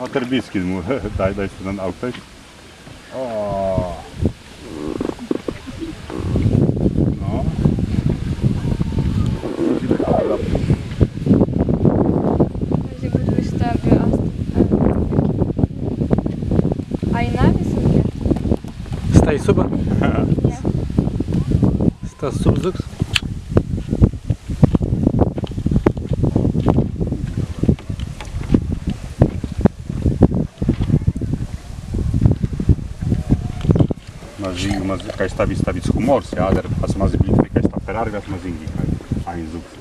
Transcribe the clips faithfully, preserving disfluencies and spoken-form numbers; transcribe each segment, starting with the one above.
Āter biskin mū, dāi, dāi, stan auktai. O. No. Mazīngi būtwei sta be ast, a, aīnawisms. Stāi subs? Jā. Stas subs dīks. Mazīngi, maz-, kāi sta wis, sta wis humors, jā, adder as mazzi bilītwei, kāi sta perārwi, as mazīngi, kāi aīns zūks.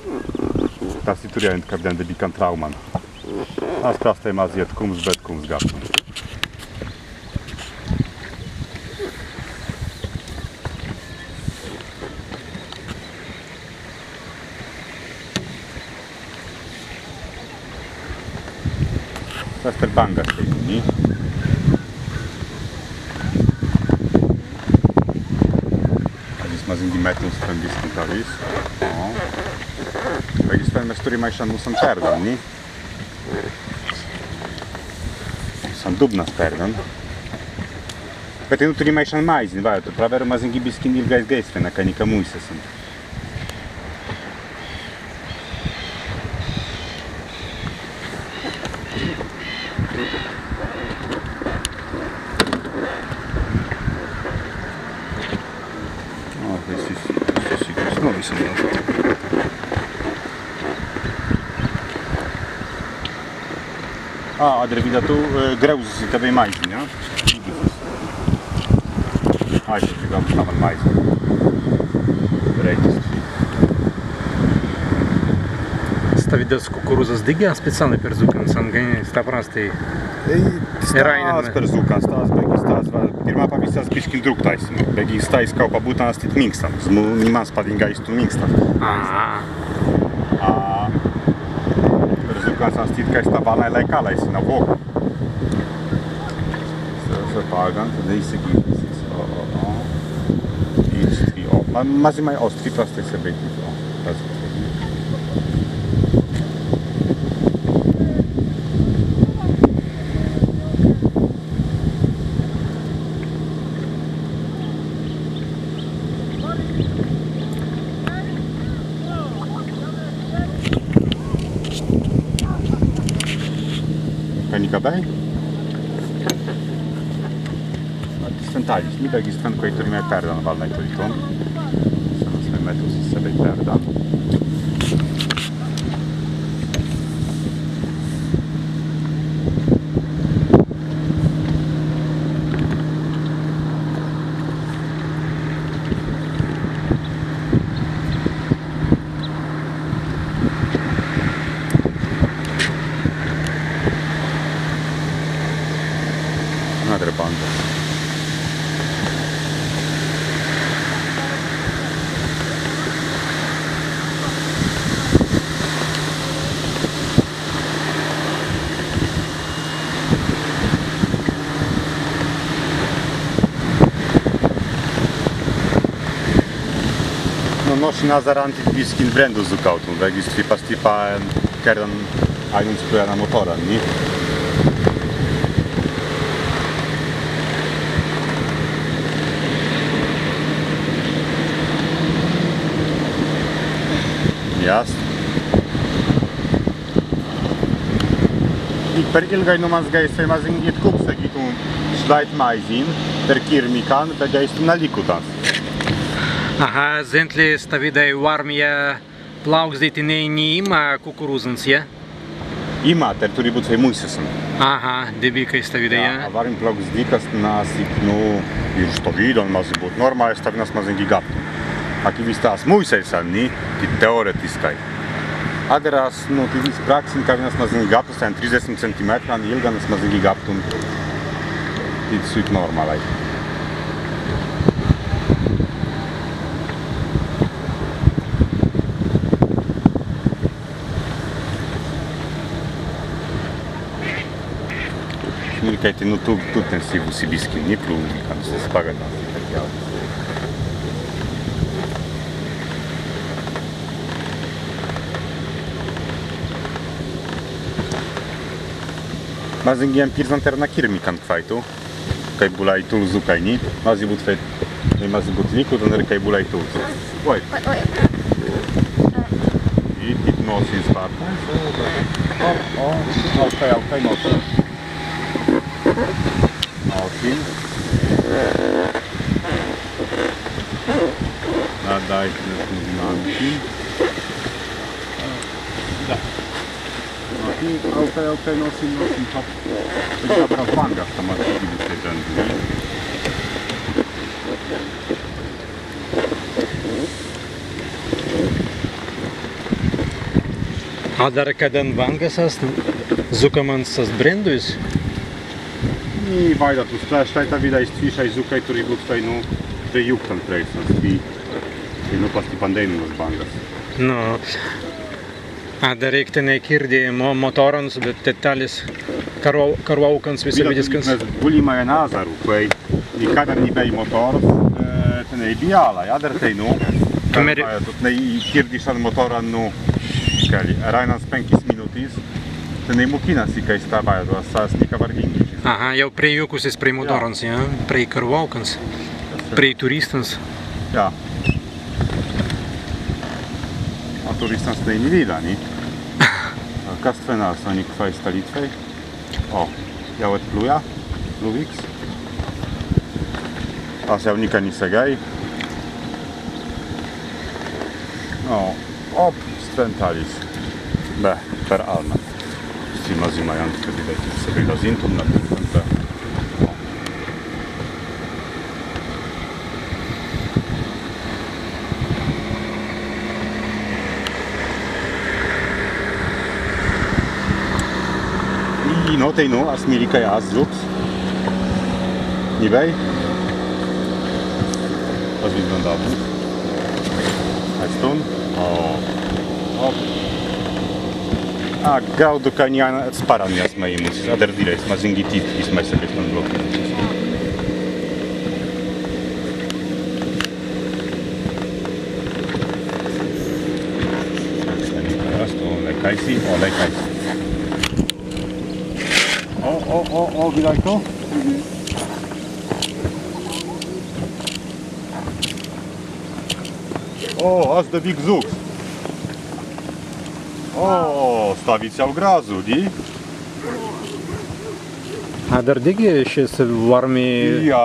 Stas turri ēntkapdan debīkan traumān. As prastai mazzi etkūmps, be etkūmps gabtun. Stas tēr bāngas tēt, ni? Adder mazīngi mettuns stan biskin tālis. O. Beggi stan mes turrimai šan musan pērdan, ni? San dubnas pērdan. Be tēt nu turrimai šan maizin, wā, tū prawerru mazīngi biskin ilgai gēistwei, na, kāi nika muisessan. O, wissan, wissan, wissan, no, wissan, no. A, adder widātun, e, grēuzis tebbei maizin, jā? Ai, šis widātun stan maizin. Rēizis. Stawīdas kukurūzas dīgi, a, specjalni perzukans, anga ni sta prastai. Ei, stas Eraīnan. Perzukans, stas, beggi stas, wā, pirmā pawīstis biskin drūktai, beggi stas, kāi pabūtans ast tīt mīnkstans. Nu, ni mans padīnga ast tīt mīnkstans. Aha. A, perzukans ast tīt, kāi sta wānai, lai kalai si na wōku. Sta, sta paggan, tēt izsegīwusis. O, o, o. Īsti, o. Ma-, mazīmai ostri prastai sebbei tīt, o. Kāi nika bēi? A, stan tālis, ni, beggi stan kwēi turrimai pērdan walnai tūlītun. Stan mes mettuns sebbei pērdan. Adder bānga. Nu, nō šin azaran tīt biskin brendus zukautun, beggi stwi pastippa, kērdan, aīnans purjan mōtoran, ni? Jas. Ik per ilgai nūmans gēistwei mazīngi etkūmps, segītun šlaitmāizin, per kīrmikan, be gēistun nalikutan. Aha, zentli, stawīdai wārmja plāugzdei tenēi ni imma kukurūzans, jā? Imma, tēr turri būtwei muisessan. Aha, debīkai stawīdai, jā? Jā, a wārmja plāugzdei, kas na sip, nu, ir stawīdan mazzi būt normāli, stawīdan as mazīngi gabtun. Aki wis stas muisessan, ni, tīt teoretiskai. Adder as, nu, tīt iz praksin, kawīdan as mazīngi gabtun, stan trīsdesimt centimetran ilgan as mazīngi gabtun. Tīt sūit normālai. Mirkāi, tēt, nu, tū, tū ten si, si biskin, ni, plū, kan si pagadan, jā. Mazīngi en pirzdau tēr na kīrmi, kāi kwāitu. Kāi būlai tūls zukkaini. Mazzi būtwei, mazzi būtwei nikutun, kāi būlai tūls. Oi. Oi, oi. I tīt nōsin spārtan. O, o, aukštai, aukštai nōsin. Nōsin. Na, dāi, nōsin. Da. Nōsin, aukštai, aukštai, nōsin, nōsin, hop. Tīt dabber zwangas, sta mazzi dīgi se dzen. Adder kaddan zwangas ast, zukkamans ast brendus? Ni, waīda tū, sta, sta, sta, widāi, stwi šai zukkai, turri būtwei, nu, teinū juktan prei stan, stwi, teinū pastippan dēinan zwangas. Nu. Adder ik tenēi kīrdi mo-, motōrans, be tīt tālis karwau-, karwaukans, wisawīdiskans. Mes gullimai en azzaru, kwēi nikaddan ni bēi motōrs, e, tenēi bijālai, adder teinū. Tumēr- Tīt tenēi kīrdi šan motōran, nu, kāi, eraīnans pēnkis minūtis, tenēi mukinna si, kāi sta, waīda, as, as nika wardīngis. Aha, jāu preijukusis prei motōrans, jā, prei karwaukans, prei turistans. Jā. A turistans tenēi ni widāi, ni? A kas stwen ast, ani kwāi stalīcwei? O, jāu etplūja, etplūwiks. As jāu nika ni segēi. O, op, stwen tālis. Be, per alma. Sti mazīmai ast, kāi widāi, tīt sebbei lazīntun na tīt, be. I, nu, teinū, as mīri, kāi ast zukks. Ni bēi? As widāi, dabber. Ast tūn. O. O. A, gaudu, kāi ni en spārtan ni asmai immusis, adder dirēi, mazīngi tīt, kas mes sebbei stan blokīnai. Ast tūn, lēi kāisi, o, lēi kāisi. O, o, o, o, widāi tū? O, ast dēiks zukks. O, stawīds jāu grazzu, di? Adder dīgi šis wārmi. Jā.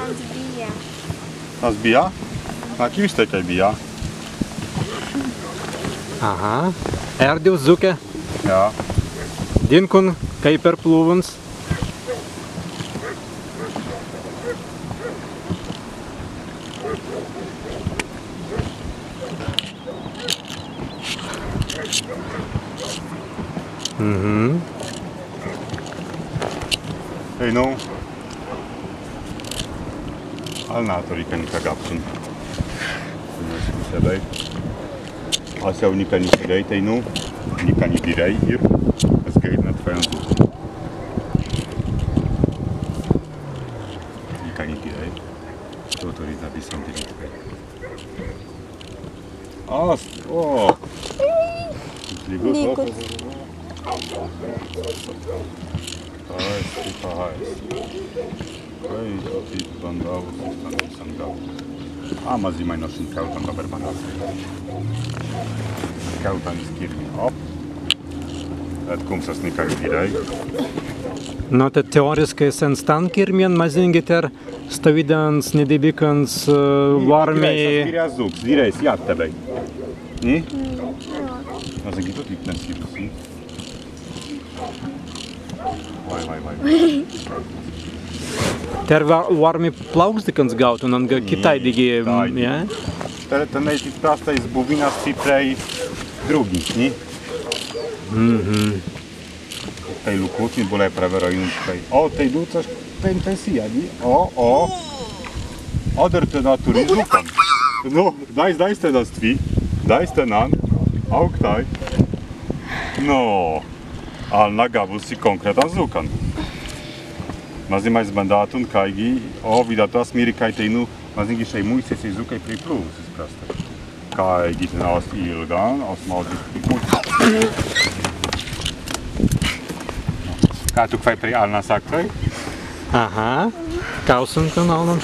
Ast bijā. Ast bijā? Na, kīrsti, kāi bijā. Aha. Ērdiws zukka. Jā. Dīnkun, kāi perplūwuns. Mhm. Ei, nu. Alnā turri nika gabtun. As jāu nika ni segēi teinū, nika ni dirēi īr, as gēi na twēi zukkai. Nika ni dirēi. Tū turri na wissan dirītwei. Ast, o! Nikut. Ai, ai. Ai, tīt bandāwusis, stan wissan gau. A, mazīmai nō šin keltan dabber bandāwusis. Keltan iz kīrmi, op. Etkūmps as nika ni dirēi. Nō, tēt teōriskai sen stan kīrmjan mazīngi tēr stawīdans nedebīkans, e, wārmi. Dirēi, dirēi, zukks, dirēi, jāt tebbei. Ni? Mm, jā. Mazīngi tū tīt nasirusi. Wai, wai, wai. Tēr wā-, wārmi plaukstikan gaūtun, anga kitāi dīgi, jā? Tēt, tēt nē, tīt prastai iz buwinnas, tīt prei drūgi, ni? Mhm. Tēt lūkutni būlai prawerru, un tēt. O, tēt dūcaš, tēt, tēt si, ni? O, o. Adder tēt na turri zukkan. Nu, dāi, dāi stwen ast stwi. Dāi stwen an. Auktai. Nu. Alnā gabbusi kōnkretan zukkan. Mazīmai iz bandātun, kāigi, o, widātun, as mīri, kāi teinū, mazīngi šai muisesei zukkai priplūwusis prastai. Kāigi tēt na ast ilgan, as mazīmai. A tū kwēi prei alnan sakkrai? Aha. Kaūsan tēn alnan?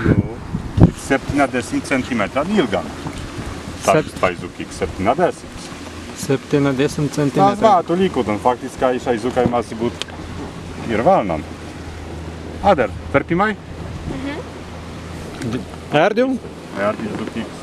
Nu, septinadesīmt centimetran ilgan. Sep- Stas zukis septinadesīmt. Septinadesīmt centimetran. Nā, tū līkutan, faktiskai šai zukkai mazzi būt ir walnan. Adder, perpimai? Mhm. Ērdiw? Ērdiw zukis.